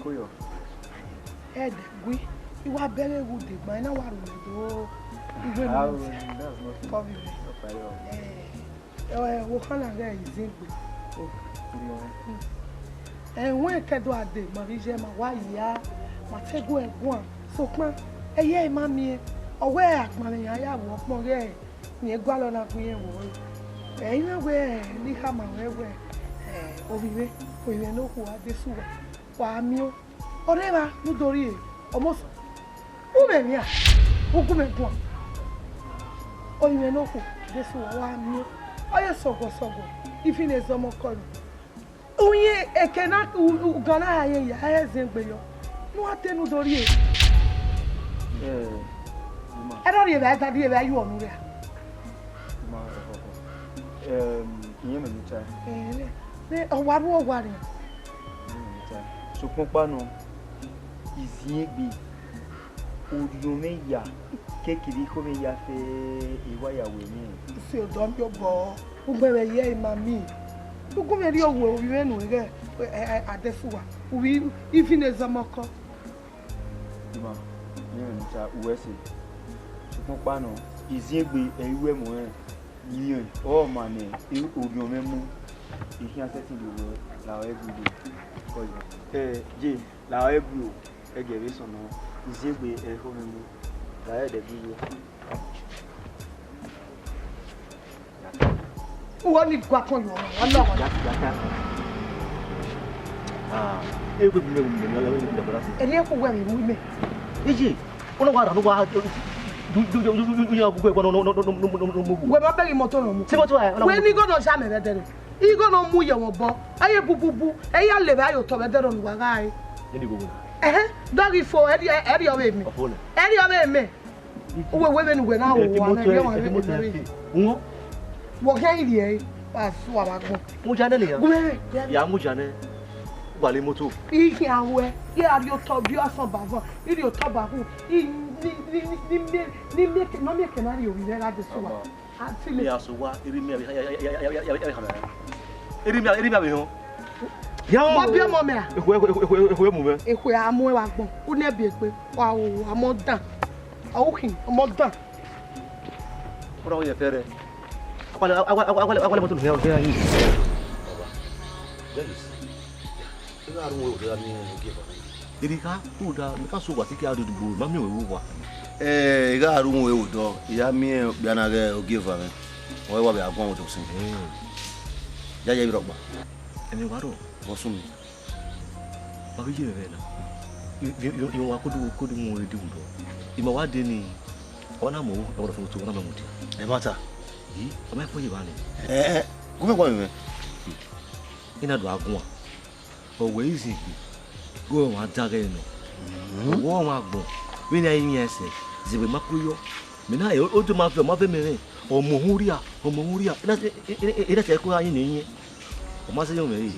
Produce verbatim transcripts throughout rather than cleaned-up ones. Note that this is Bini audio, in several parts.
Koyọ. Ẹdẹ gui, I wa bẹghe wu degban, I na wa rhunmwuda iwe Ah, no that's nothing. Kọ vbe mwẹ. Ọkpa yọ. Eh, eh, wo khana ghẹ izin gbe. Oh, kiri ọnrẹn. Ẹwẹn kẹdua de, ma ghi ye ma wa ya, ma te gu ẹ guan. Sokpan, ẹyẹ I ma miẹn, ọ wẹ akpannẹ iran ya vbe ọkpọn ghẹ rẹn gualọ na gu irẹn vbe ọre. Ẹ, I na wẹ, ne I khama ruẹ wẹ, eh, ovbi mwẹ, ovbi mwẹ ne okhuo Adesuwa, wa miẹn. Ọ rre evba ne u do rrie, almost, u mwẹ emwi a, u gu mwẹ guan. Ovbi mwẹ ne okhuo Adesuwa, wa miẹn. Ọ ye sọgọ sọgọ, I fi ne zọmọ kọ nọ. Uyin eke na, u, u, ugan na ya ye ya, ẹ zẹn egbe yọ. Ne u a te ne u do rrie. Eh, Uma. Ẹ do rrie evba, ẹ da rrie evba, yu ọnu rria. Uma, eh, eh, eh. Em, iyẹn mẹ ne ta. Eh, ne, ne, ọ wa ru, ọ wa riẹn. Iyẹn mẹ ne ta. Sokpan ọkpa nọ, iziẹn egbe. Orhiọn mwẹ ya, kekere ikhuo mwẹ ya fe ewa ya wẹ mwẹ. Si odọ miẹn obọ, ugbẹn vbe ye ima mi. Ugbẹn vbe rrie owe ovbi mwẹ nu ghẹ, ẹ, ẹ, Adesuwa, uvbi ifi ne zọmọ kọ. Ima, ne mwẹ ta, uwẹ sẹ. Sokpan ọkpa nọ, iziẹn egbe ẹ i ru ẹmwẹ ọnrẹn. Miẹn ọmwa ne orhiọn mwẹ mu, I khian sẹtin do wẹ la ọre gbe. Kọyọ. Ẹ, je, la ọre gbe o. Ẹgẹ vbe sọn nọ, iziẹn egbe ẹ i ho mwẹ mu, la ọre ẹdẹ gbe uwu. Uwẹ ni gua kọn yọ, wa lọ wa. Gata, gata. Ah, egbe gbe mwẹ mu, mwẹ, mwẹ, mwẹ, mwẹ, mwẹ. Ẹni ẹ kọ wẹ mwẹ mu imẹ. Eje, ọ na wa ra, ọ na wa du, du, du, du, du, du, du, ya gu ẹguọn nọ, nọ, nọ, mu. Wẹ ma bẹghe imọto nọ mu. Sẹ imọto a, ọ na Wẹ mu. Ni igho nọ zẹ amẹ vbe ẹdẹrẹ. Igho nọ mu ye mwẹ obọ. Ẹ ye bububu. Ẹ ya lele vbe aye otọ vbe ẹdẹrẹ ne uwa gha re. Nene igho wẹ. Ẹhẹn, dọghe ifo, ẹ rri, ẹ rri ọvbe mẹ. Ọfo nẹ. Ẹ rri ọvbe mẹ. Uwẹ wẹ vbene uwẹ na ru wa nẹ, ẹ rri ọmwa vbe mẹ. Wọ khian rhie ẹre, wa su avbe agbọn. Mu ja nẹ nian. Gu mwẹ rre. Ya mu ja nẹ. Wa le imoto. I khian ruẹ, I gha rhie otọ viọ asọn ba vọn, I rhie otọ ba hu, I ni, ni, ni, ni mie, ni mie ke, ne ọ mie ke na rhie ovbi mwẹ gha Adesuwa. Ama, Aunty me. Mia so wa, erha mẹ, erha mẹ. Erha mẹ, erha mẹ họn. Ya. Wa bi ọmọ mẹ a? Ekhue, ekhue, ekhue, ekhue mu mwẹ. Ekhue a mu ẹre vbe agbọn. U nẹ biẹ egbe, wa o, ọmọ dan. Ọ u khin, ọmọ dan. Ọna ọ ye fẹrẹ. Agbale, agbale, agbale, agbale, agbale mọto nọ hia, ọ gẹra yi. Baba, Dennis, I gha ru uwẹ odẹ gha miẹn ogieva mwẹ. Erha, rhunmwuda, mẹ ka so owa te I ke gha rrie odugbo, ma miẹn wẹ vbe owa. Eh, I gha ru uwẹ odọ, I ya miẹn okpia na ghe ogieva mwẹ. Ọ i wa vbe a guan odọ sin. Eh. Ya ye vbe rhọkpa. Ẹmwẹ wa rrọọ. Vbọ sunu? Wa vbe ye mwẹ vbe na. I, I, I, I wa kodu, kodu mu ẹre dee vbe odọ. I ma wa dee nii, ọ na mu, ọ na fo to, ọ na ma mudia. Ẹ ma ta. Yi, ọ ma fo ye evba nii. Eh, eh, gu mwẹ guan mwẹ. I na do a guan. Ọ wẹ izin gbe, ghe ọmwa da ghẹ nọ. Ọ wẹ ọmwa agbọn, vbene a i wian ẹsẹ, zẹvbe ma kue yọ. Mẹ na, e, odẹ ma vẹ, ọ ma vẹ mẹ rẹn, ọ mu uhunmwu rria, ọ mu uhunmwu rria. I na, I, I, I, I na sẹ ẹko gha yin ne I yin. Ọ ma sẹ yọ mwẹ re.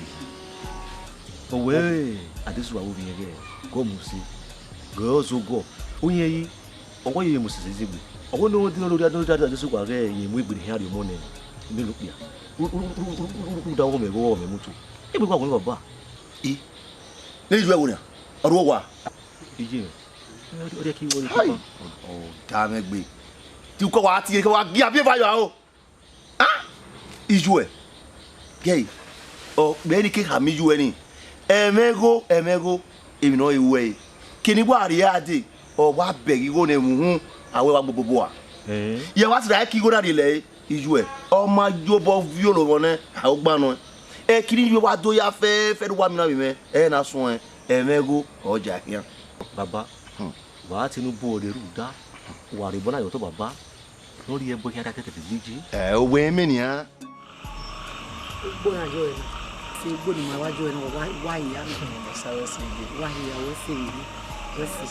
Ọ wẹ Adesuwa vbe ovbi mwẹ ghẹ, gọ mu si, gẹ ọ zẹ ogọ. Uyẹn yi, ọ wa ye mu sisi zigbe. Ọ wẹ ne ọ dee ne ọ rhie Adesuwa ghẹ ye mu egbe ne hia rrie ọmọ nẹ, ne okpia. U, u, u, u, u, u da ọghọ mwẹ, ọghọ mwẹ mutu. Egbe wa wẹ baba. I, ne I ju ẹvbo nian, ọ ru owa. Iye, ọ rhie ki wọ Hai! Ọ da mwẹ gbe. Te ukọ wa tie, ke wa gia biẹ eva yọ aro. Ah! Ijuẹ. Gẹi. Ọ kpẹ ni ke khama ijuẹ ni. Ẹmwẹ gho, ẹmwẹ gho. Emwi ne ọ re wẹ. Kene wa rrie a dee, ọ wa bẹghe igho ne ẹmwẹ uhunmwu, a wẹ wa gbogbo bua. Eh. Yẹ wa sẹ ke igho na rrie lẹre. Ijuẹ, ọ ma ye obọ viọ olomọ nẹ, a gba nọ. Ẹkiri ijuẹ wa do ya fẹẹfẹ ne uwa mina vbe mwẹ, ẹ na suẹn, ẹmwẹ gho, ọ ja khian. Baba, Hmm. Wa te ne u bu ọre rhunmwuda, wa rhie obọ na ye otọ baba, ne ọ rhie ẹbọ hia kẹkẹkẹ vbe je. Ẹ, owẹ mẹ nian. Ugbo na yọ ẹre, se ugbo ne ima wa yọ ẹre, wa, wa hia mẹ. Ọmọ sa wẹ se ugbo. Wa hia wẹ se ugbo. Wẹ se.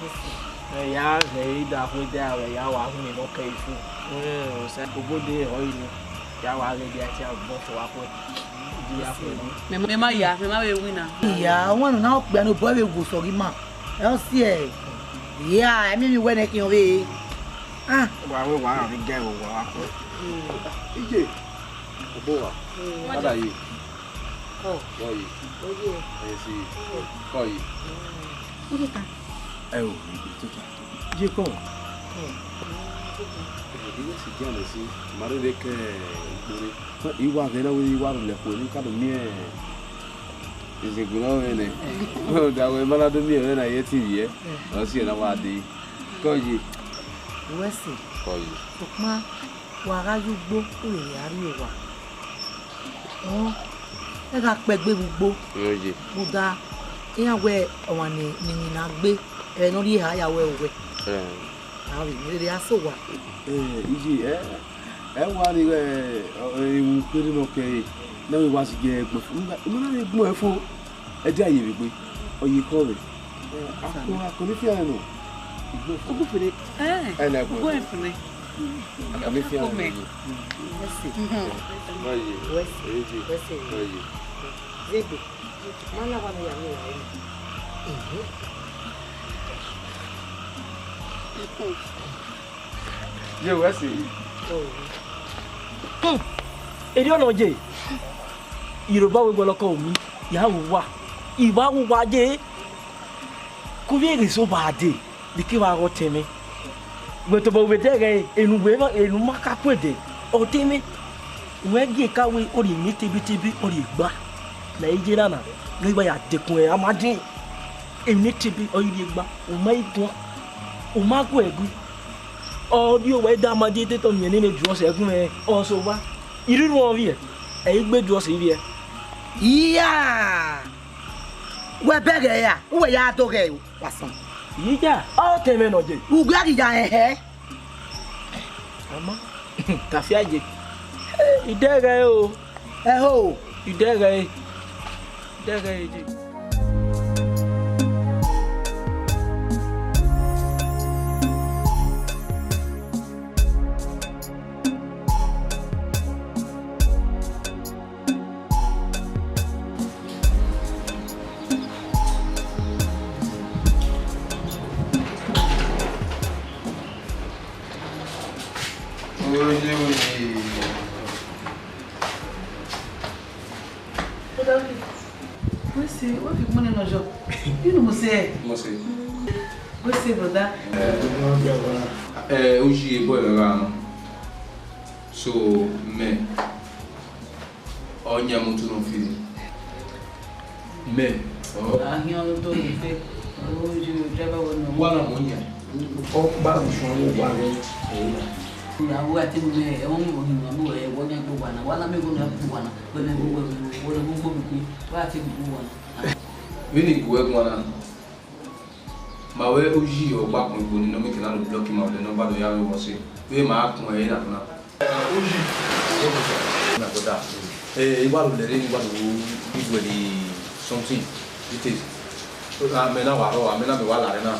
Wẹ se. Ẹ ya ghẹ i da khu ẹdẹ a, wẹ ya wa hu ne nọ kẹ ifu. Ẹ, ọ sa, obode họ yi ni. Ya wa ghẹ dia tie agbọn fo wa khuẹ. Dia khuẹ nọ. Mẹ ma, mẹ ma ya, mẹ ma vbe winna. Iya, ọmọ nọ na okpia ne obọ vbe wo sọ ghi ma. Ẹ ọ si ẹ. Iya, ẹmimi wẹ nẹ khian vbe. Ah. Wa wẹ wa rhan vbe gẹ vbe owa wa khuẹ. Iye. Obo wa. Ada ye. Ọ. Kọye. Oye. Esi. Ọ. Kọye. Mm. Ẹ o, ẹ tota. Ye kọ. Mm. Ẹ, ighẹ si dia nẹ si, ma rherhe ke ikpore. I wa ghẹ na wẹ I wa rhulẹ kue ne I ka do miẹn izegbe ne ọ mwẹ nẹ. Ọ da wẹ ma na do miẹn mwẹ na ye te ivbi ẹre. Ọ si ẹre na wa dee. Kọye. Wẹ si. Kọye. Sokpan wa gha ye ugbo, u vbe rhie arrie owa. Ọ, ẹ gha kpẹgbe vbe ugbo. Oye. Rhunmwuda, iran wẹ ọmwa ne, ne emwi na gbe, ẹmwẹ ne ọ rhie eha ya wẹ owẹ. Ẹ. A vbe rere a sẹ owa. Ẹ, iye, ẹ, ẹ wa ni ghẹ, ẹ, emu kherhe nọ kẹre, ne a vbe wa si gie ẹgbọn fo. Ima na vbe gbọn ẹre fo, ẹ dia ye vbe egbe, ọ ye ekhọe vbe. Ẹ, akon, akon ni fian nọ. Igbo fo. Ugu fere. Ẹ, ẹ na ẹgbọn. Ugu fere. Akon ni fian nọ. Mercy. Oye. Mercy. Oye. Mercy. Oye. Zegbe. Ma na wa mi ya mi wa ni. Ehe. Ye wẹ si. Hmm. Erriọ nọ ye. Yoruba wẹ gualọ kọ umi, ya ru uwa. I wa ru uwa ye. Ku vbe ghe so ba dee, de ke vbe gha ọtẹn mwẹ. Wẹ tobọ vbe dẹghe enu wẹ, enu ma ka ku ẹdẹ, ọtẹn mwẹ. Wẹ gie ka wẹ ọ rhie emwi tebetebe, ọ rhie gba. Mẹ i ye na na, ne I wa ya dekun ẹre, a ma dee. Emwi ne tebe ọ i rhie gba, u ma i guan, u ma gu ẹre gui. Ọ rhie owa da ma die tete miẹn nene drugs ẹgun mwẹ, ọ sẹ owa. I rhirhi ruẹn ovbiẹ, ẹ i gbe drugs ivbiẹ. Iya! Wẹ bẹghe ra? Uwẹ ya do ghẹ o, wa sọn. Iya, ọ tẹn mwẹ nọ ye. U gha ghi ya hẹhẹ. Ama, tafia ye. I dẹghe o. Ẹho. I dẹghe. I dẹghe ye. Oye, oye. Wẹ si, wẹ fi money nọ yọ. You know, mo say. Mo say. Wẹ si, brother. Eh, eh, uji ebo ẹmwẹ gha nọ. So, mẹ, ọ yan mu tu nọ fi. Mẹ, ọ. A hiọn lo to mi fe. O ju driver wẹ nọ. Wa na mo yan. Ọ ba mi sọn wo wa rẹ. Eh. Ya wo ati mi, ẹ, wọn mi wo ni mo, ẹ, wọ yan gbe wa na. Wa na mi wo na gbe wa na. Wẹ na wo, wẹ na wo gbe mi. Wa ati mi wo wa na. Vbene I gu ẹre guan na, ma wẹ uyi ọgbakun ebo ni nọ, mẹ ke na do block ima vbe nọmba do ya vbe wọ sẹ. Vbe ma kun ẹre na na. Uyi. Na brother. Eh, I wa do lẹre, I wa do give well something details. Amẹ na wa rrọọ, amẹ na mẹ wa la rre na.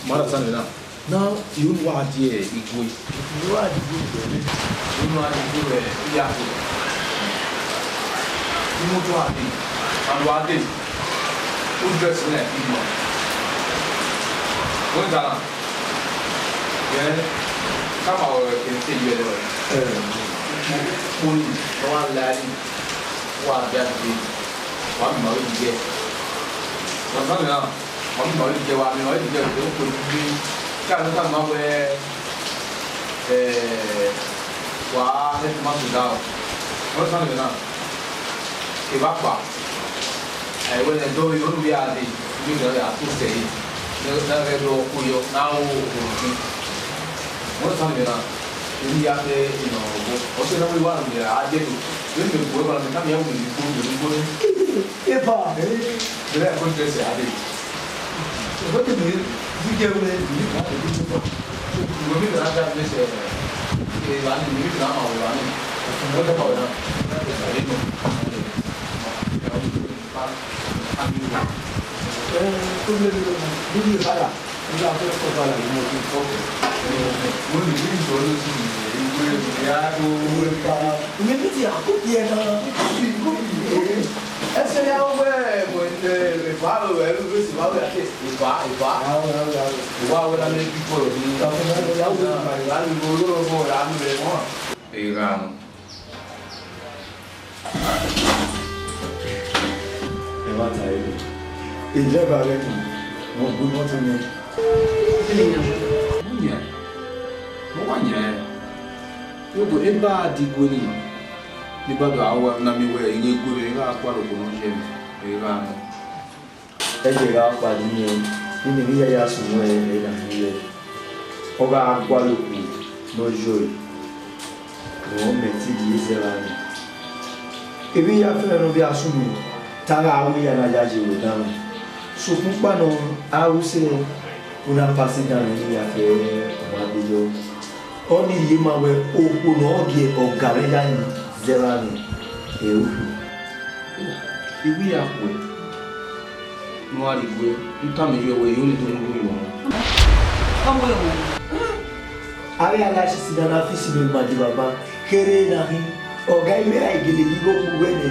Ma understand na. Now, I unu wa die igue. I unu wa die igue vbe, I unu wa die igue vbe, I ya ko. Imoto a dee, and wa dee. U dress like big man. Wẹ dan na? Then, come out, can say you are the one. Eh. Kponi, no one lie. Wa dia dee. Wa mi ma we die. Wa sa mi na. Wa mi ma we die, wa mi ma we die, o ko di. Ka no ka ma we, eh, wa he ma su da o. Wa sa mi na. Evba kpa. Ẹ, wẹ ne do yo nu ya de, mi do ya tu se yi. Ne na ghe do ku yo, na o o ni. Wọ́n sá mi na, èmi ya fẹ́ ìnà ọ̀gbọ́n. Ọ̀sẹ̀ náà wíwá mi yà á jẹ́ tó. Bí mi kò wá mi ká mi yà wù mí kó mi kó ní. Epa. Ẹ, bẹ̀rẹ̀ kó tẹ̀ sẹ̀ adé. Ìwé tèmi, jíjẹ́ wúlẹ̀, ìlú kan kò ní tó. Ìwé mi kàn á dá mi lẹ́sẹ̀. Ẹ, wà á ní, ìwé mi kàn á máa wẹ̀ wá ní. Ìwé tẹ̀ máa wẹ̀ náà. Ẹ, nínú. Ẹ, tó lé mi lọ́nà, bí mi bá rà. Nígbà tó kọ́ bá làwọn ọmọ ọdún kọ́, mo lè rí ìṣòro lójú mi, ìwé ìyá tó wé pa. Ìwé mi ti àkókò yẹn náà. Ẹsẹ̀ ya wọ ẹ̀, mo ẹ̀, ìfà ló ẹ̀, ló sì máa wẹ̀ àti ìfà, ìfà. Ìwà wẹ̀ lálẹ́ bí kọ̀rọ̀ ní. Ìwà ló lọ́wọ́ ọ̀rọ̀ àánú rẹ̀ wọ́n. Ìranù. Ẹmwata ẹre, e driver ghẹ ni, ne ọ gu imọto nẹ. Ọ yan, ọ wa yan. Yọgo, eba a di gue ni, ne eba do a wa na miẹn wẹ I ghe gue mwẹ, I gha gualọ okhuo ne ọ ye mwẹ, I gha nọ. Ẹdẹ gha kpa di miẹn, ne imẹ ghi ya ya sunu ẹre na miẹn wẹ, ọ gha gualọ okhuo ne ọ ye ọre. Ọ mẹ te rhie zẹ vbe aro. Emwi iyafẹ ne ọ vbe a sunu, te a gha ru iran na yayi vbe danmwẹ. Sokpan ukpa nọ, a ru sẹ, u na pass danmwẹ ne iyafẹ ọ ma de yọ. Ọnii rhie ma wẹ okhuo ne ọ gie ọga mwẹ yayi zẹ vbe aro, ẹ ru. Ivbi ya khuẹ ne uwa rhie igue, I tama ye wẹ, I ho ne I do mu igho yọ. Ọ mu igho yọ. Avbe a gha si sida na fi si vbe ma di baba, kherhe na khin, ọga imẹ ra gele ye igho mu wẹ nẹ,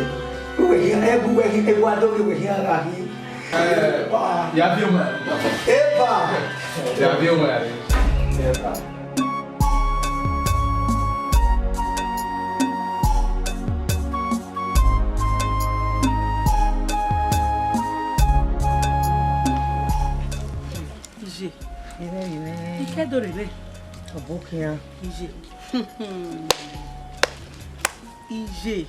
uwẹ khian, ẹgu wẹ khian, ẹgu adoghe wẹ khian gha khin. Eh, ya viọ ọmwa. Eva. Ya viọ ọmwa. Eva. Iye. Ire, ire. Ike do rere. Ọbokhian. Iye. Iye.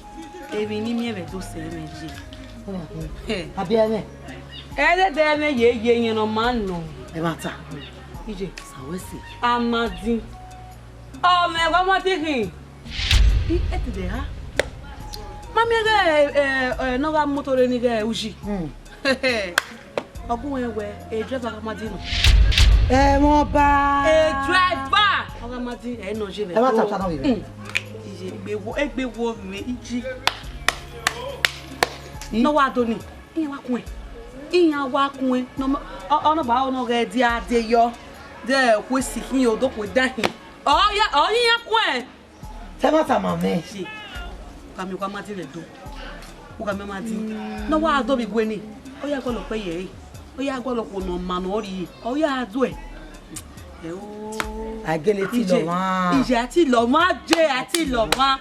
Emwi ne I miẹn vbe Ẹdo sẹ mwẹ iye. He. Abi ẹmwẹ. Ẹdẹdẹ ẹmwẹ ye ye yẹn ne ọ ma nọ. Ẹmwata. Iye. Sawẹsi. Amadi. Ọ mẹ wa Amadi khin. I, e te de ha. Ma miẹn ghẹ, eh, eh, ne ọ gha moto rre ni ghẹ uyi. Hmm. Ọ gu wẹ wẹ, e driver gha Amadi nọ. Ẹmwẹ ọba. E driver. Ọ gha Amadi, ẹ nọ je vbe. Ẹ ma ta ọta nọ vbe. Hmm. Iye, egbe wo, egbe wo vbe iji. I? Ne ọ wa do ni, iran wa kun ẹn. Iran wa kun ẹn. Nọ ma, ọ, ọ nọ ba, ọ nọ ghẹ dia de yọ. De khuesi khin, odo khuo da hin. Ọ ya, ọ ya iran kun ẹn. Te ma tama mwẹ. Ṣe, u gha miẹn okhuo Amadi vbe Ẹdo. U gha miẹn Amadi. Ne ọ wa do vbe igue ni. Ọ ya gualọ okpẹ ye ẹre. Ọ ya gualọ okhuo ne ọ ma ne ọ rhie. Ọ ya do ẹe. Ẹ o. A gele ti lọ mwa. Iye, a ti lọ mwa, je, a ti lọ mwa.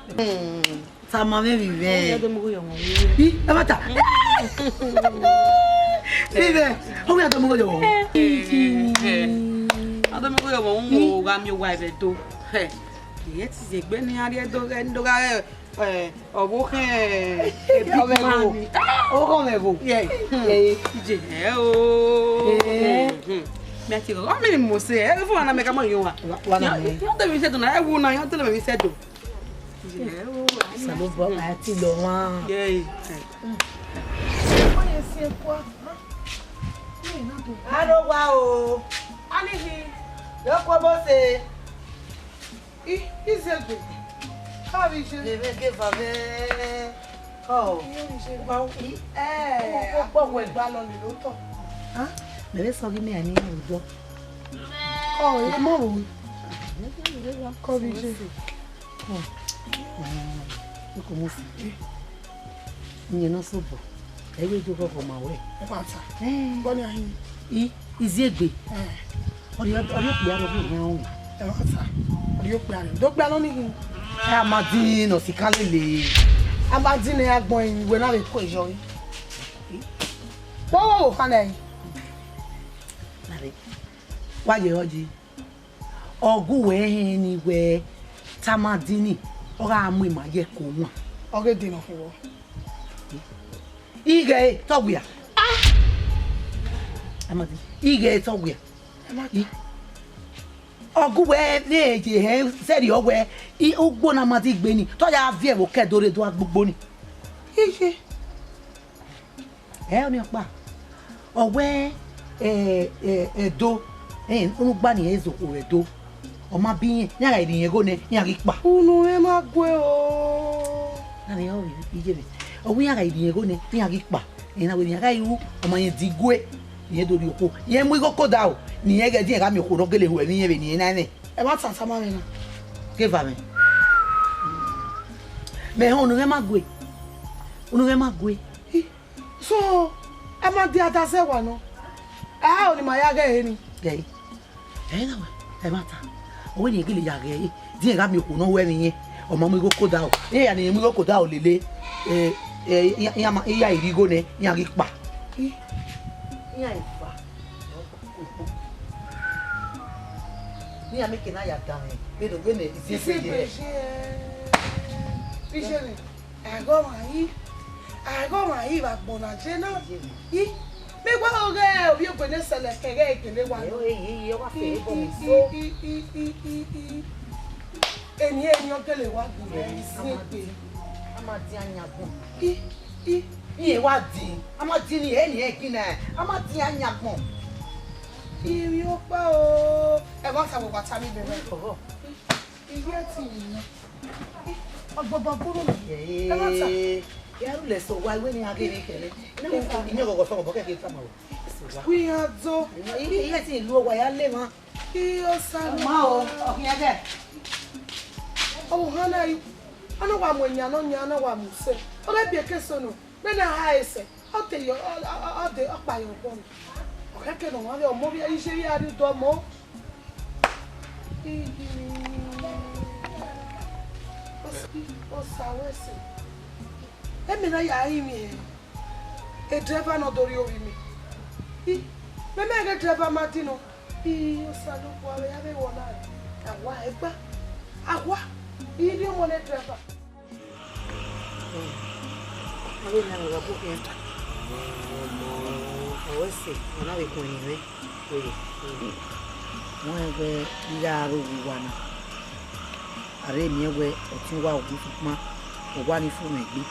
Tama mwẹ vbe ivẹ. Ọ ya do mu igho yọ mwa. I, ẹ ma ta. Vbe ivẹ. Ọ ya do mu igho yọ mwa. A do mu igho yọ mwa, u gha miẹn owa vbe Ẹdo. Hẹ. Iye ti ye egbe ne iran rhie do ghẹ, do gha rẹ, eh, ọvbokhan, eh, big man. Ọghọmwẹvbo. Yeah. Eh. Iye, ẹ o. Eh. Hmm. Mẹ ti rọ, ọ mẹ ni mo se, ẹ fún wa na mẹ ka mọ yọ wa. Wa, wa na mẹ. Yọ, yọ de mi se do na, ẹ wu na, yọ de mi se do. Iye, ẹ o. Salobo, a ti lọ wan. Yeah. Aro wa o. Anihi. Yo ko bo se. I, Iziegbe. Ka vbe je. Levbe ge va vbe. Ọ. Iye Iziegbe. I, eh. Ọmọ kpọ wẹ gba lọ lele otọ. Ah, mẹ vbe sọ ghi mẹ a ni rhie odọ. Ọ, e mọ ro. Ka vbe je. Ọ. Oko mo si. Iye na so bọ. Ẹ vbe do khọkhọ ma wẹ. Ẹ wa ta. Eh. Bọ ni a hin. I, Iziegbe. Eh. Ọ rhie, ọ rhie okpia rẹ ọvbokhan ọnrẹn. Ẹ wa ta. Ọ rhie okpia rẹ. Do okpia nọ ni hin. Ẹ, Amadi nọ si kan lele. Amadi ne agbọn iwẹ na vbe ko yọ. Wo, wo, wo, khan nẹ. Wa ye ọji. Ọ gu wẹ hẹn ni wẹ te Amadi ni, ọ gha mu ima ye ẹko wan. Ọ ghe dee nọ khin vbọ. Ighẹ te ọ wia. Ah! Amadi, ighẹ te ọ wia. Ẹ ma I, ọ gu wẹ vbe ye hẹ sẹrriọ wẹ, I, ugbo ne Amadi gbe ni, te ọ ya viẹ vbe okẹ do rre do gha gbogbo ni. Iye. Ẹ, ọnii ọkpa. Ọ wẹ, ẹ, ẹ, Ẹdo, ẹ, unu gba ni ẹ zẹ okhuo vbe Ẹdo. Ọ ma bi irẹn, iran gha rhie igho nẹ, iran ghi kpa. Unu mwẹ ma gue o. Na vbe ọ vbe iye vbe. Ọ wẹ iran gha rhie igho nẹ, iran ghi kpa. Ẹ na wẹ ne iran gha ru, ọ ma rẹn di gue, ne irẹn do rhie okhuo. Irẹn mu igho koda o, ne irẹn ghẹ di irẹn gha miẹn okhuo ne ọ gele hu ẹmwẹ irẹn vbe ne irẹn na ẹmwẹ. Ẹ ma ta tama mwẹ na. Ke va mwẹ. Mẹ họn, unu mwẹ ma gue. Unu mwẹ ma gue. So, Amadi a da zẹ wa nọ. A, ọni ma ya ghẹ ẹre ni. Gẹe. Ẹ na wẹ, ẹ ma ta. Ọ wẹ ne irẹn gele ya ghẹ ẹre. Di irẹn gha miẹn okhuo ne ọ hu ẹmwẹ irẹn. Ọ ma mu igho koda o. Iran ya ne irẹn mu igho koda o lele. Ẹ, ẹ, iran, iran ma, iran rhie igho nẹ, iran ghi kpa. Iran eva. Ne iran mieke na ya danmwẹ vbene vbene iziegbe ye. Iye mwẹ, aghọmwa yi, aghọmwa yi vbe agbọn na je na. I, mẹ wa ghe ovbi egbe ne sẹlẹ kẹghẹ gele wa nọ. Eye, eye, ọ wa fẹ ẹbọ vbe so. I, i, i, i, i, i. Eni, eni ọ gele wa gele iziegbe. A ma dian yan agbọn. I, i. Iran wa din, a ma din ni, eni ẹnrẹn kin na, a ma dian yan agbọn. Ivbi ọkpa o, ẹmwata vbe wa tama ibe mwẹ. Ọghọ. Iye ti yi nọ. Ọgbọgbọ gburu mi. Ẹmwata. Ya ru lẹ sẹ owa, iwẹ ne iran ghe ne kẹrẹ. Iyẹn ọghọghọ fẹ ọmọ bọ kẹkẹ tama o. Sẹ owa. Ku iran do. Iye ti lu owa ya le mwa. Iye Osa nọ. Ma o, ọkhian ẹghẹ. Ọ hana yi. Ọ na wa mu eyan nọ, yan na wa mu sẹ. Ọ ghẹ biẹ ke eso nọ. Mẹ na ha ẹsẹ. Ọ te yọ, ọ, ọ, ọ, ọ de, ọ kpa yọ ọgbọ nọ. Ọ ghẹ ke nọ, ọ ghẹ ọmọ vbe iye vbe a rrie odọ ọmọ. Iye. Osa, Osa wẹ sẹ. Emwi na ya rinmwian, e driver nọ do rrie ovbi mẹ. I, mẹ mẹ ghe driver ma din nọ. I, Osanobua vbe ya vbe wọ na, a wa ẹgba, a wa, I rhie ọmọ ne driver. Avbe na gha bu khian. Ọ wẹ sẹ, ọ na vbe khuẹnnẹ mwẹ. Wẹ, wẹ, I gha ro vbe owa na. A rhe miẹn wẹ ọtẹn uwa wu sokpan owa ni fu mwẹ egbe.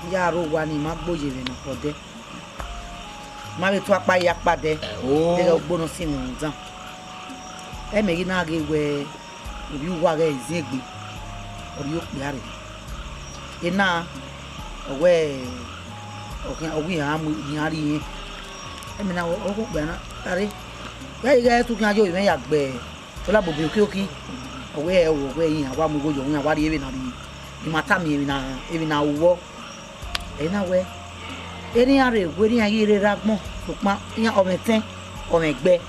I ya rre owa ni ma gbe oye mwẹ nọkhọ dẹ. Ma vbe tu akpa ya akpa dẹ. Ẹo. Deghẹ ugbo nọ sinmwi rhunmwuda. Ẹmwẹ ghi na ghe wẹ ovbi uwa ghẹ ziengbe, ọ rhie okpia rre. Ena, ọ wẹ, ọ khian, ọ wẹ iran mu, iran rrie irẹn. Ẹmwẹ na wẹ, ọ khuan okpia na, a rre. Vbe a ghi ghẹ tu khian ye ovbi mwẹ ya gbe. Ọ na bobo okioki, ọ wẹ ẹo, ọ wẹ iran wa mu igho yọ, iran wa rrie vbene a rrie, ne ima tama emwi na, emwi na ru vbọ. Ẹ i na wẹ, erha iran rre, wẹ erha iran ghi rre agbọn, sokpan iran ọmwẹ ẹtẹn, ọmwẹ ẹgbẹ.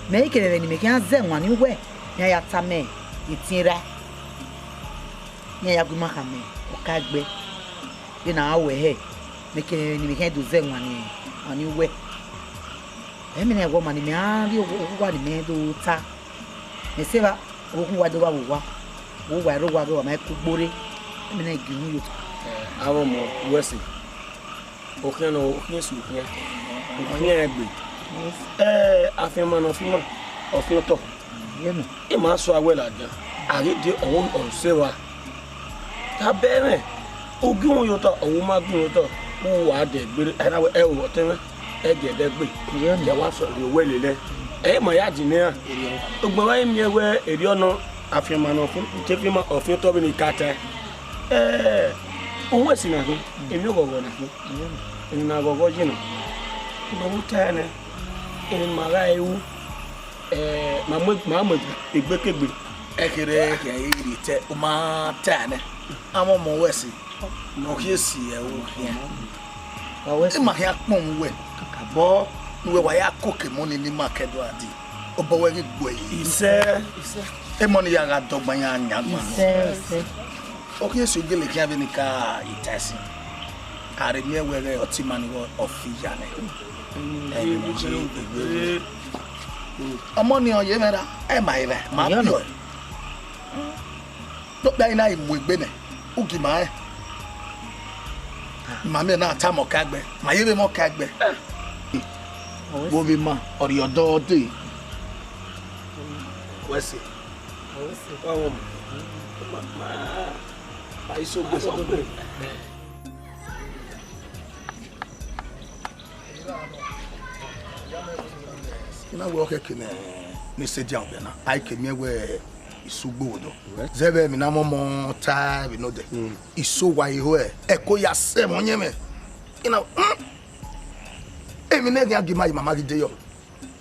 Mẹ i kevbe ẹmwẹ ne imẹ khian zẹ ẹwaẹn ne uwẹ, iran ya tama etiẹn erha, iran ya gu ima khama ọka ẹgbẹ, vbene a ru ẹhẹ, mẹ kevbe ẹmwẹ ne imẹ khian do zẹ ẹwaẹn ne, ẹwaẹn ne uwẹ. Ẹmwẹ na wẹ ọma ne imẹ a rrie owa ne imẹ do ta. Mẹ sẹ evba, oghughan wa do vba vbe owa, vbe owa ẹre owa vbe owa ma ku gborre, ẹmwẹ na gie uhunmwu ye otọ. Avbe ọmọ, wẹ sẹ, okhian nọ, okhian esu okhian, okhian egbe. Ẹ, afianma ne ọ fian ima, ọ fian otọ. Ima sua wẹ ladian, a ghi die ọmwa ọse evba. Tama ẹmwẹ, u gie uhunmwu ye otọ, ọ wẹ u ma gie uhunmwu ye otọ, u wa dẹ gbe, a na wẹ, ẹo, ọtẹn mwẹ, ẹgiẹ dẹ gbe, ya wa sẹ rhie owẹ lele. Ẹ i ma ya dinna iran. Ugbẹn wa i miẹn wẹ erriọ nọ, afianma ne ọ fian, te fianma, ọ fian otọ vbene I ka tae. Ẹ, uhunmwu esi na khin, emwi ọghọghọ na khin, emwi ne a ghọghọ yi na. Ugbẹn vbe u tae nẹ, emwi ne ima gha ru, ẹ, ma mu, ma mu egbe kegbe. Ẹkherhe khian i rhie te u ma tae nẹ, avbe ọmọ wẹ sẹ, ne ọ khian esi ẹre u khian. Ima khian kpọnmwẹ uwẹ, kakabọ ne uwẹ wa ya koko emọ ni ne ima ke do a di, obọ wẹ ghi gbe ẹre. Isẹ, emọ ni ya gha dọgba yan yan gba nọ. Isẹ, isẹ. Ọ khian esi u gele khian vbene I ka tae sin. A rhe miẹn wẹ ghẹ ọtẹn ima ni ọ fi ya nẹ. Ẹmwẹ ne ọ je egbe. Ọmọ ni ọ ye mwẹ ra, ẹ ma re mwẹ, ma biẹ ọe. Dọkpia i na i mu egbe nẹ, u gi ma rẹn. Ma miẹn na tama ọka ẹgbẹ, ma ye vbe mwẹ ọka ẹgbẹ. Wo vbe ma, ọ rhie ọdọ dee. Wẹ sẹ. Wa wọ ma, ma, ma isogbe sọgbe. I na wẹ ọ khẹke ne, ne sedian ọbẹ na, a i ke miẹn wẹ isogbe odọ. Zẹ vbe emwi ne a mọmọ ta vbe nodẹ. Iso wa i ho ẹ, ẹko ya sẹ ẹmwẹ ọyẹnmwẹ. I na, hmm. Emwi ne ẹghian gie ima yi, ma ma ghi de yọ.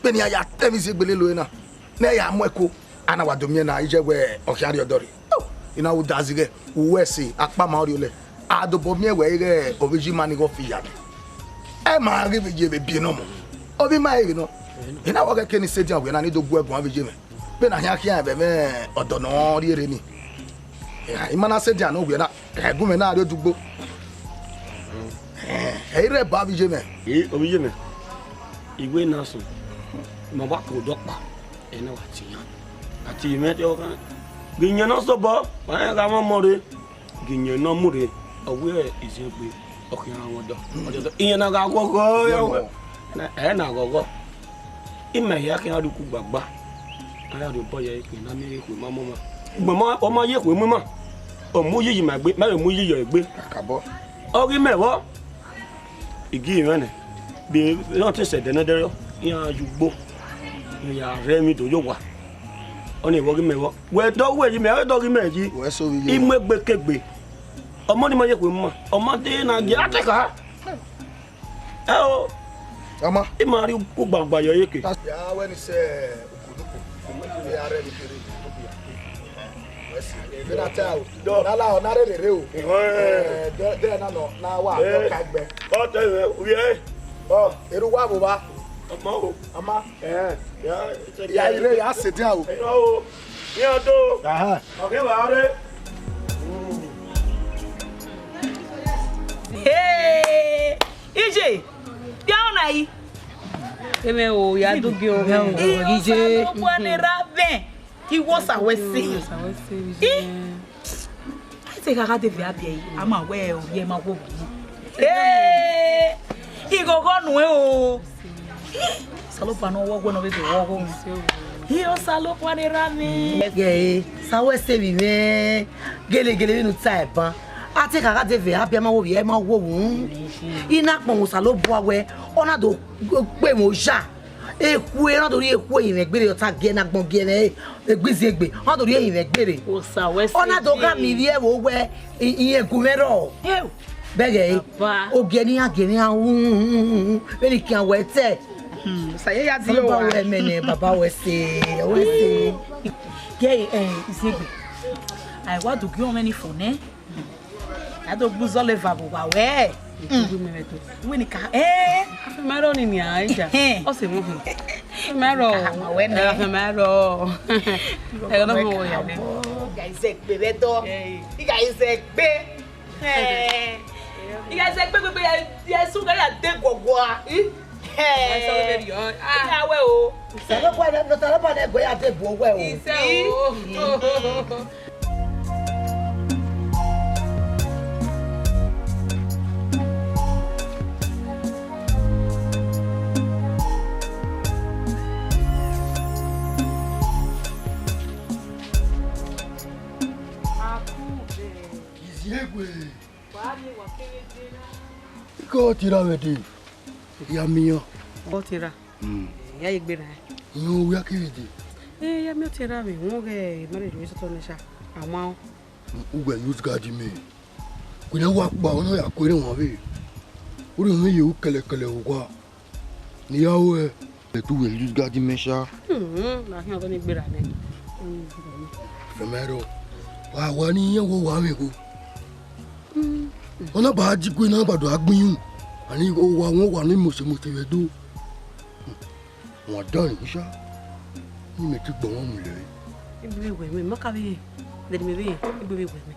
Vbene iran ya ta ẹmwẹ iziegbe lele ore na, ne ẹ ya mu ẹko, a na wa do miẹn na, iye wẹ ọ khian rrie ọdọ rre. I na ru da zighe, uwẹ sẹ, akpama ọ rriọlẹ. A dobọ miẹn wẹ ighẹ ovbi iye ima ni ghe ọ fi ya nẹ. Ẹ ma ghi vbe ye vbe biẹ nọ mọ. Ovbi ima i re nọ. I na wẹ ọ ghẹ ke ne sedian wẹ na ni do gu ẹguan vbe iye mwẹ. Vbene a khian khian vbe ẹmwẹ ọdọ ne ọ rrie rre ni. Ima na sedian ne ọ wiẹ na, ẹ gu mwẹ na rrie odugbo. Ẹ i rre ba vbe iye mwẹ. Ee, ovbi iye mwẹ. Iwe na sunu. Ma wa ke odọ ọkpa, ẹ na wa tie iran. A tie mwẹ te ọ khan. Ghe iyẹn ne ọ sobọ, ma rẹn gha mwẹ ọmọ rre. Gie iyẹn ne ọ mu rre, ọ wẹ iziẹn gbe, ọ khian rhan mwẹ ọdọ. Ọdọ, iyẹn na gha ghọghọ, ẹ na ghọghọ. Imẹ hia khian rrie uku gbagba, a ya rhie obọ ye ẹre, ne a miẹn ekhue ma mu ọmwa. Ugbẹn ma, ọ ma ye ekhue mu ima, ọ mu uyi ye ima egbe, mẹ vbe mu uyi ye egbe. Kakabọ. Ọ ghi mẹ vbọ, I gie mwẹ nẹ, vbe ọ te sẹ ẹdẹ nẹdẹrriọ, iran ye ugbo, iran ya rre emwi do ye owa. Ọnii vbe ọ ghi mẹ vbọ. Wẹ dọ wẹ yi mẹ, wẹ dọ ghi mẹ yi. Wẹ so vbe iye. I mu egbe ke egbe. Ọmọ ni ma ye ekhue mu ima, ọ ma de na gie a te kha. Ẹ o. Ọmọ. I ma rhie ugbagba ye ẹre eke. Ya wẹ ni sẹ okunuku. Ya rre ni kere. Wẹ si. Vbe na ta o. Dọ. Na la ọ na rherhe rre o. Ẹ, dọ, dọ na nọ, na wa, dọ ka gbẹ. Ọ tẹ vbe, u ye. Ọ, eru wa vbe owa. Ọmọ o. Ọmọ. Ẹ, ya, ya ire ya sẹ dia o. Ẹ o. Iran do. Aha. Ọ ghe wa rre. Hey! Ije, bia ọna yi. Emẹ o, ya do gie ọmọ. Ije. Osanobua ne ra vẹn. Iwo sa wẹ se. Osa wẹ se, I, ije. A te gha gha de vbe a biẹ yi, a ma wẹ ọ ye ma wo. Ee, ighọghọ nuẹn o. Osanobua ne ọ wọ ọghe ne ọ vbe do wọ ọghe. Ise o. Ẹ Osanobua ne ra mwẹ. Ghe, sa wẹ se vbe mwẹ. Gelegele vbene u ta ẹban. A te gha gha de vbe a biẹ ma wo vbe ẹ ma wo wu. I na kpọnmwẹ Osanobua wẹ, ọ na do kpe mwẹ oya. Ekhue, ọ na do rhie ekhue ye mwẹ gbere, ọ ta gie ne agbọn gie mwẹ, egbe iziegbe, ọ na do rhie ye mwẹ gbere. Osa wẹ se. Ọ na do gha miẹn ivbi ẹvbo wẹ, i, i egu mwẹ rrọọ. Bẹghe, Baba. Ogie ne iran gie ne iran hu, hu, hu, hu, vbene I khian wẹ tẹ. Hmm, sa ye ya di Baba o. Wẹ mẹ nẹ, Baba wẹ se, wẹ se. Gie, eh, iziegbe. Ai, wa do gie ọmọ ni fo nẹ. A do gbe uzọla eva vbe owa wẹ. Uwẹ ni ka, eh? Afẹn ma rrọọ ni nian, Aisha. Ẹhẹn. Ọ sẹ mwẹ họn. Afẹn ma rrọọ. Ka ma wẹ nẹ. Afẹn ma rrọọ. Ẹghẹ ne ọ họn wẹ ya nẹ. Ẹ gha zẹ gbe vbe ẹdọ. Ẹ. Ẹ gha zẹ gbe. Ẹ. Ẹ gha zẹ gbe, gbe, gbe, ya, ya su gha ya de guọgua. Ẹ. Ẹ sọ vbe rriọ. Ah. Ẹ gha wẹ o. Osanobua nẹ, Osanobua nẹ, gu ya de bu owẹ o. Isẹ o. Iziegbe. Ike ọ tie ra vbe dee, ya miẹn iran. Ọ tie ra? Hmm. Ya ye gbe ra. Iran wia kevbe dee. Eh, ya miẹn ọ tie ra vbe, wẹ ọghe marriage vbe sọtọ nẹ sha, a ma rẹn. Uwẹ use guard mẹ. Kuẹrẹ wa kpa, ọ na ya kuẹrẹ wan vbe. Orhiọn mwẹ ye ru kẹlẹkẹlẹ owa. Ne I ya ruẹ, ẹ tu wẹ use guard mẹ sha. Hmm, na khian ọghe ni gberra nẹ. Fẹmẹ rọ, wa wa ni iyan wọ wa mwẹ igho. Hmm. Ọ na ba di gue na ba do a gbin yu. Ani owa wọn wa ni mose mose vbe do. Wọn dan ni sha. Ni mẹ ti gbọ wọn mu lẹ. Igbe vbe wẹ mwẹ, ma ka vbe ye. Dẹdẹ mẹ vbe ye, igbe vbe wẹ mwẹ.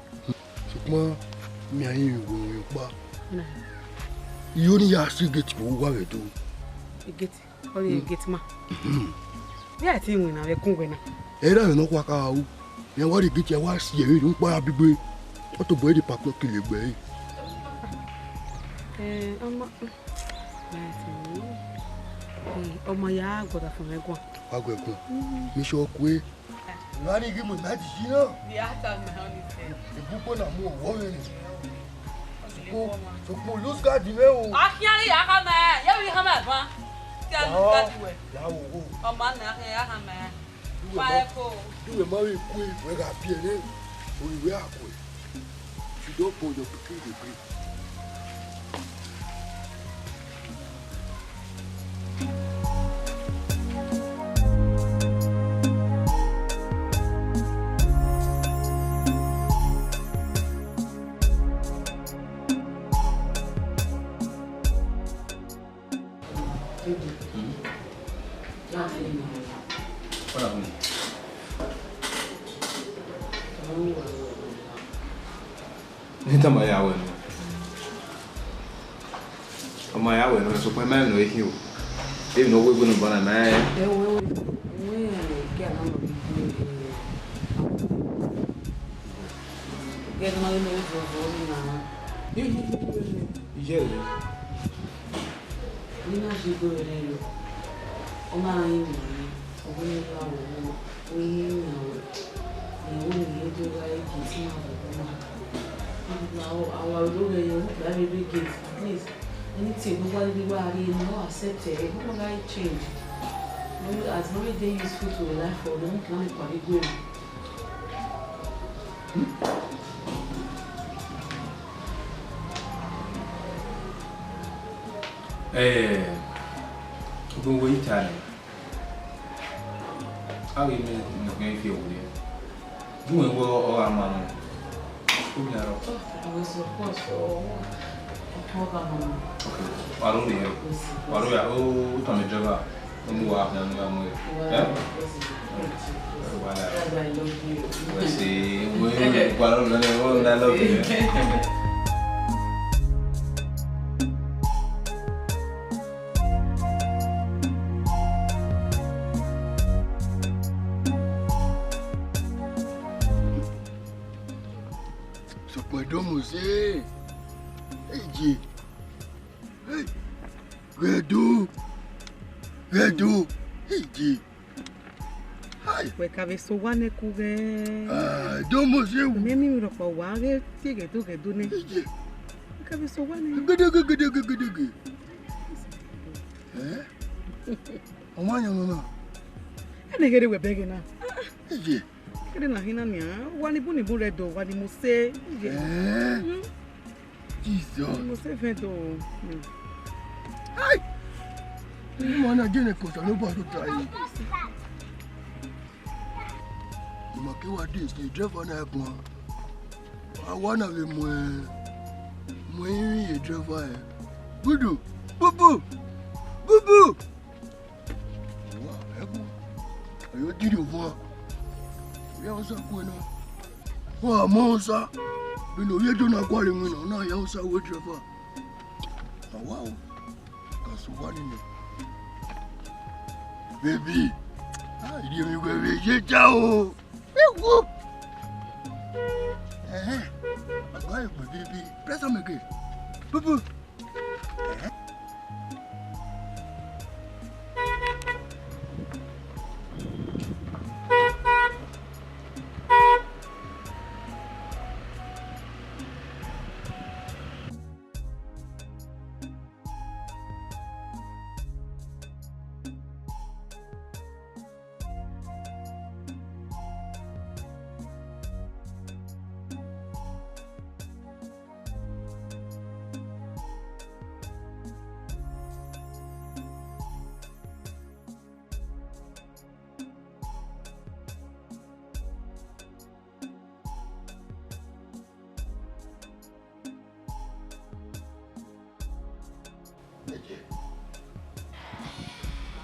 Sokpan mẹ a rinmwian uwẹ ọkpa. Na. Iro ni ya si gate vbe owa vbe do. Gate, ọ rhie gate man. Mhm. Vbe a ti winna vbe ẹkun wẹ na. Ẹ i ra mwẹ ne ọ khuaka ru. Rẹn wa rhie gate, a wa si ẹre ru kpa ra bi gbe. Ọ tobọ ẹre park kele egbe ẹre. Eh, ọma, mm, right, mm. Mm, ọma ya guọdafọn mwẹ guan. Wa guẹ guan. Mm. Mẹ sure kue. Gha rhie ighi mu ima didi na. Dia ta mẹ honey. Ebu kpo na mu owọ vbe ni. Sokpo, sokpo, lose guard mwẹ o. A khian ya khama, ye vbe khama ban. Te a lose guard wẹ. Ya wo wo. Ọma na khian ya khama. Wa eko. Uwẹ ma vbe kue, wẹ gha biẹ re. Ori wẹ a kue. Sudọ bọ yọ kekere vbe. Ni tama ya wẹ nọ. Ma ya wẹ nọ, sokpan ma rẹn emwi ne ọ i khian o. Emwi ne ọ wegbe ne ọ bọ na, ma rẹn. Ẹ wẹ, wẹ, wẹ, ẹ, gie a na nọ vbe iye, ẹ, gie a na nọ vbe iye, vọvọ ni na. Iye, iye, iye, iye. Iye, iye, iye. Ni na je do rẹ yo. Ọ ma rẹn emwi ne ọ wẹ ne ọ la vbe owa. Wẹ iye yan wẹ, ẹ, wẹ ne iye do gha re gate na vbe owa. Awa ro ghẹ ye, wẹ gha rre gate, at least, anything ne uwa rhirhi wa rhie ne ọ accept ẹre, ọ gha change. No, as long as e dey useful to the life of them, can I carry go? Eh, ugbẹn wẹ i ta nẹ. A ghi miẹn ne ọ khian fi ẹvbo rre. Gu mwẹ wẹ ọ gha ma nọ. Omi arọ. Ọ wẹ support, ọ, ọ gha ma nọ. Okay. Wa ro rre. Wa ro ya, o, u tama driver. Ọ mu wa khian ne u ya mu ẹre. Eh? Wa la. That's why I love you. Wẹ se, wẹ, wa ro lẹ, wa ro lẹ, I love you. Sokpan do mose. Eje. Hey. Ghẹ do. Ghẹ do. Eje. Hai. Wẹ ka vbe sẹ owa nẹ kughẹ. Ah, do mose wu. Mẹ mimi rhọkpa wa ghe tie ghẹ do ghẹ do nẹ. Eje. Wẹ ka vbe sẹ owa nẹ. Gedege, gedege, gedege. Eh? Ọmwa yan ọmwa. Ẹnẹ ghe rre wẹ bẹghe na. Eje. Kede na hin na nian, wa ni bun ni bun rẹ do, wa ni mose. Eje. Eh? Mm. Jesus. Ni mose vẹn do. Mm. Hai! Ni ma na je ne kosa no ba do ta yi. Ma ke wa de, the driver na guan. A wa na vbe mu, mu irinmwi ye driver ẹre. Budu, bubu, bubu. Wa, ẹgu. Ayo diri ovua. Ya osa ku na. Wa mo osa. Bi no ye do na gualọ iwinna, na ya osa wẹ driver. Awa o. Ka sẹ owa nene. Baby. Ah, iye mwẹ wẹ vbe ye ja o. Ewu. Eh. Agba egbe baby. Press am again. Bubu. Eh.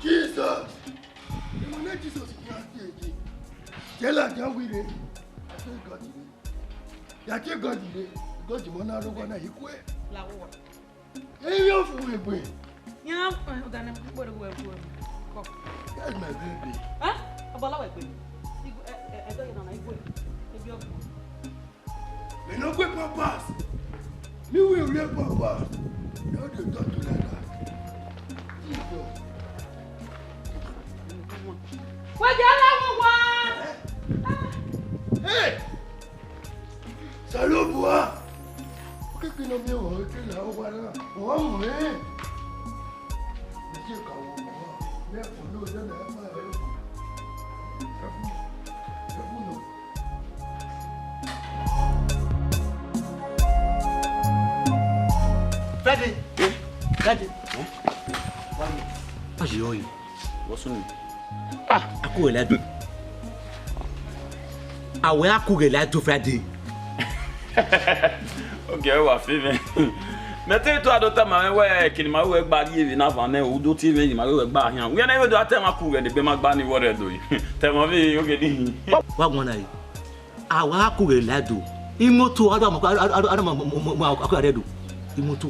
Jesus! Emọ ne Jesus khian tie ẹre. Jẹ ladian wẹ rre. A te gọdire. Ya te gọdire. Gọdimọ na rre owa na, I kue. La owa. Ẹ i vbe ọfumwegbe. Yan, eh, ọga nẹ, I kpe rre wẹ, wẹ, kọ. That's my baby. Eh? Ọbọlọwẹ gbe. Igwe, eh, eh, ẹdọ yẹn nana igwe. Ebi ọgbọ. Me no gbe papas. Me will wear papas. No dey talk to like that. Jesus. Wẹ jẹ ala wọn wa. Hey! Osanobua! Okiekie ne ọ miẹn ruẹ, ọ i ke la owa na, ọ mẹ. Ẹ i ka wọ owa, ne ẹfọn ne ọ ya na, ẹ ma rẹn. Ẹfọn, ẹfọn nọ. Friday. Friday. Why you? What's your name? Ah, a kughe la do. A wẹ a kughe la do Friday. Okay, wa fi mwẹ. Mẹ te to ado tama mwẹ wẹ, kene ma wẹ gba rrie vbe na van nẹ, u do tie mwẹ, ma wẹ gba hian. Wẹ nẹ wẹ do a tẹ ma kughe ne egbe ma gba ni wọ rẹ do yi. Tẹ ma vbe oge ni. Wa guan na yi. A wa kughe la do. Imoto, a do ma, a do ma, ma, ma, ma, a do. Imoto.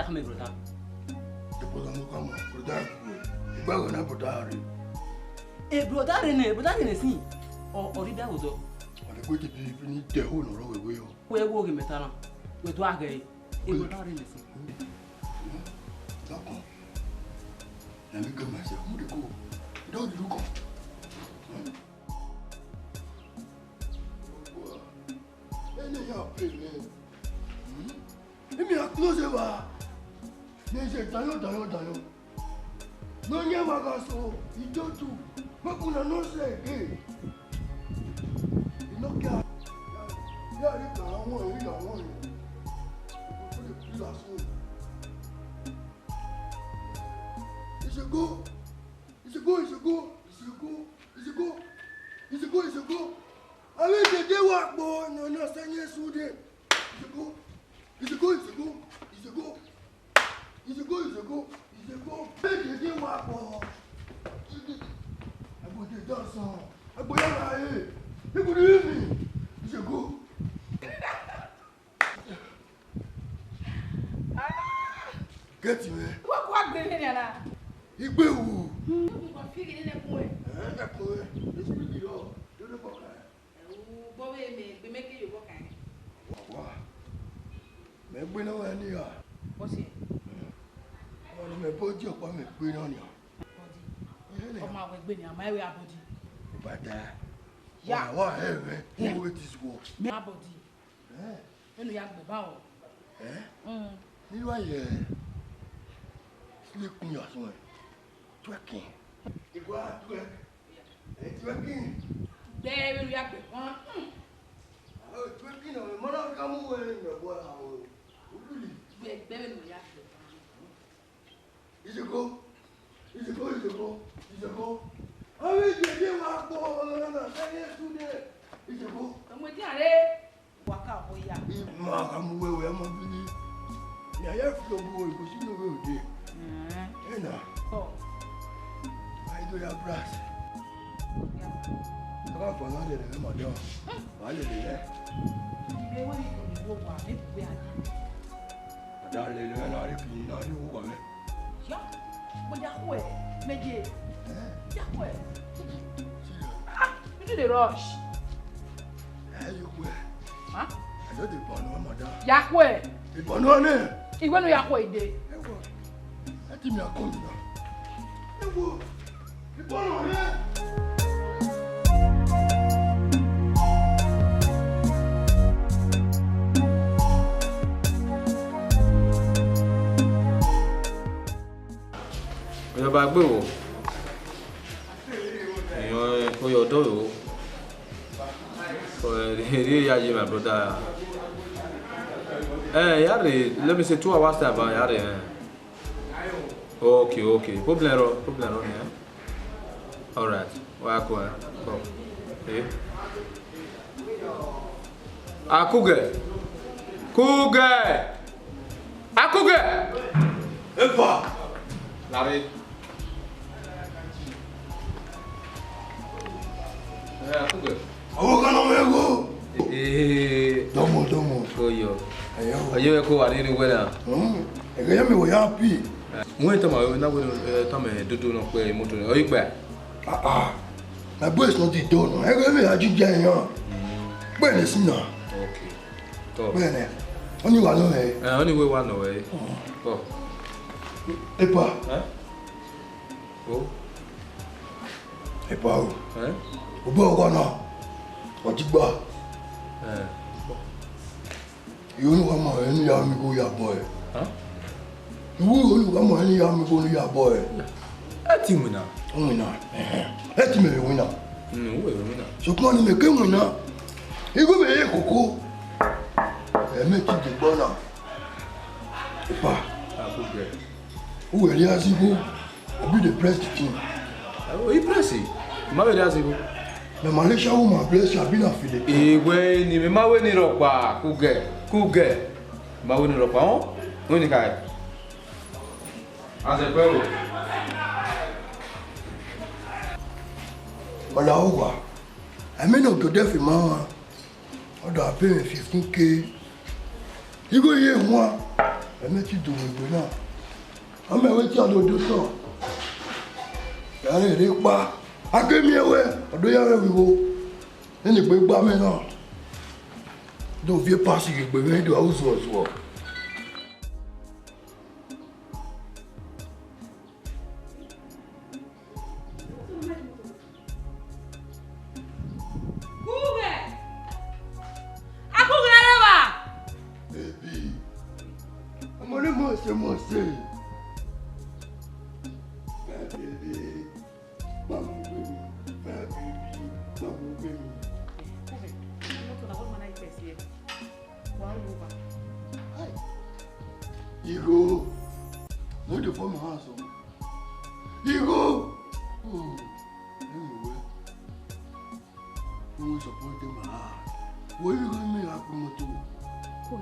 ya khama brother. Brother no come, brother. Igbe wẹ na brother rre. E brother rre nẹ, brother rre nẹ sin. Ọ, ọ rhie da vbe odọ. Ọ de gbe te bi, bi ni te ho nọ rọ wẹ wẹ yọ. Wẹ wo ghe mẹ ta na. Wẹ do a ghẹ re. E brother rre nẹ sin. Dọkọn. Let me go myself. Mu de ko. Don't you come. Ene ya play, man. Hmm? Imi a close eva. Ne je dayo, dayo, dayo. No nye ma ga so, ijotu. Make una no say again. Inokia. Ya rhie ka wan, rhie ka wan. Ìṣègùn, ìṣègùn, ìṣègùn, ìṣègùn, ìṣègùn, ìṣègùn, ìṣègùn. Avbe dede wa kpo ne ọ na sẹ yẹn su de. Ìṣègùn, ìṣègùn, ìṣègùn, ìṣègùn. Ìṣègùn, ìṣègùn, ìṣègùn. Avbe dede wa kpo. Agbo de dọsọ. Agbo ya ra e. Igbudu ivbi. Ìṣègùn. Gẹti mwẹ. Wẹ ku agbe nene ana. Igbe wu. Ngu kọ fi ghe nene kun wẹ. Ẹ, ẹ kun wẹ. Esu bi rọ. Dodo bọ kan. Ẹ, u bọ vbe mẹ, gbe mẹ ke yo bọ kan. Wa, wa. Mẹ gbe na wẹ ni ya. Bọ si. Ọmọ ni mẹ bọ di ọkpa mẹ gbe na nia. Body. Ẹhẹn. Ọmọ awẹ gbe ni, ama ẹre a body. Bàtà. Ya. Wa, wa, ẹ, ẹ, who wrote this work? Me a body. Ẹ? Enu ya gbe ba o. Ẹ? Mm. Nínú ayẹ, ilé kun yà sún ẹ. Twerking. Ìwà twerk. Ẹ, twerking. Gbe enu ya gbe. Mm. Àwọn twerking náà, mọ́nà ká mú wẹrẹ ìyàwó àwọn òbí. Gbe, gbe enu ya gbe. Ìṣègùn, ìṣègùn, ìṣègùn, ìṣègùn. Ọmọ ìjẹ̀jẹ̀ wa kpọ̀ ọ̀nà sẹ́yìn ẹ̀sùn dẹ̀. Ìṣègùn. Ọmọ ìdí àrẹ. Waka ọkọ ya. Ima ka mu wẹwẹ ọmọ bíbí. Ni a ya fi obu oyibo si no we ode. Mm. Ena. Ọ. Wa do ya brass. Ya. Aka fọ na lele ma dọ. Wa lele ya. Ibe wo ni ko ni wo wa, ne ku ya. Ada lele na ri kini na ri wo wa mẹ. Ya. Mo ya khuẹ, meje. Eh? Ya khuẹ. Ah, you do the rush. Eh, you khuẹ. Huh? I just dey born one mother. Ya khuẹ. Dey born one name. Iwe nu ya khuẹ ide. Ewo. Ẹ ti mi akọ mi na. Ewo. Dey born one name. Oya ba gbe wo. Iyan ko yo do yo. Ko ri ya ye my brother. Eh, ya re, let me say two hours time, ya re. Eh. Okay, okay. Problem ro, problem ro, eh. All right. Wa ko, eh. Ko. Eh. Akugẹ. Kugẹ. Akugẹ. Epa. Lare. Eh, Akugẹ. Àwọn kan náà wẹ́ẹ́ wò. Eh. Dọmọ, dọmọ. Oyo. Ẹyọ. Oyo ẹ ko wa ni ni wẹ na. Hmm. Ẹgẹ yẹn mi wọ ya pi. Wọ́n tọ́ ma, wọ́n náà wọ́n tọ́ ma dodo náà pé mọ́tò ni. Oyi pẹ́. Ah, ah. My boy is not the don. Ẹgbẹ́ mi àjíjẹ èèyàn. Bẹ́ẹ̀ ni sí náà. Okay. Tọ́. Bẹ́ẹ̀ ni. Wọ́n ní wà náà ẹ̀. Ẹ, wọ́n ní ìwé wà náà ẹ̀. Tọ́. Epa. Ẹ? O. Epa o. Ẹ? O bọ́ ọkọ náà. Ọtí gbà. Ẹ. Ìwé olùkọ́ mọ̀ ẹ́ ní ìyá mi kó yà bọ̀ ẹ̀. Hàn? Ìwé olùkọ́ mọ̀ ẹ́ ní ìyá mi kó ní yà bọ̀ ẹ̀. Ẹ ti wìn náà. Wìn náà. Ẹ̀hẹ̀n. Ẹ ti mẹ̀rẹ̀ wìn náà. Nù, wẹ̀ wìn náà. Ṣùgbọ́n ni mẹ̀kẹ́ wìn náà. Ìwé mẹ̀rẹ̀ kókó. Ẹ mẹ́ ti dìgbọ́ náà. Ìpa. Àkókò ẹ̀. Wẹ̀ rí azigbó. Abi dey press the thing. Oh, he press it. Ma vbe rhie azigbo. Na Malaysia woman bless you, abi na Philippines. Iwe ni, mẹ ma wẹ ni rhọkpa, kugẹ, kugẹ. Ma wẹ ni rhọkpa, họn? Wẹ ni ka. Azẹ pẹ o. Ọla uwa, ẹmẹ ne Odẹ fi ma wan. Ọ da pay mwẹ fifteen K. Igho ye huan, ẹmẹ ti do mu egbe na. Amẹ wẹ tie ọdọ do sọ. Ya rherhe kpa. A ke miẹn wẹ, ọ do ya mwẹ vbe igho. Nene egbe gba mẹ na. Do viẹ pasi ghe egbe mwẹ do a uzuọ zuọ. Kughe! Akughe rre evba! Baby, ọmọ ne mọ se mọ se. My baby, ma mu gbe mi. My baby, ma mu gbe mi. Kughe, imoto na wẹ ma na yi. Wa ru owa. Igho. No dey fall my house o. Igho. Hmm. Anyway. Who is supporting my heart? Where you going me up motor? Cool.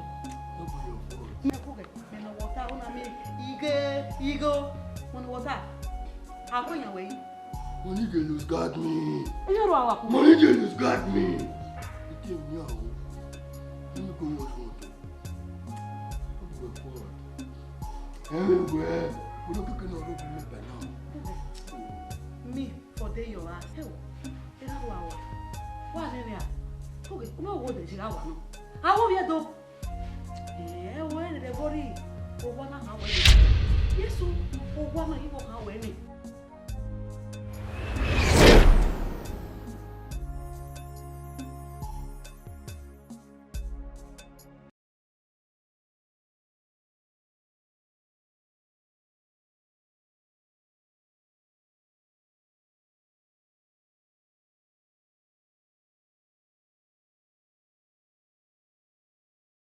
No be your fault. Me cool. Me no water. Una me igho, igho. Mo no water. Aho yan we. Money dey lose guard me. Iye ro awa ku. Money dey lose guard me. Ite mi aho. Let me go wash motor. Everywhere. Udo keke na ro bi me by now. Me for dey your ass. Hey, era wa wa. Wa ne ne a. Oge, uno wo de jira wa no. A wo ye do. Eh, wo ne de bori. O wa na ha we. Yesu, o wa na yi wo ha we ni.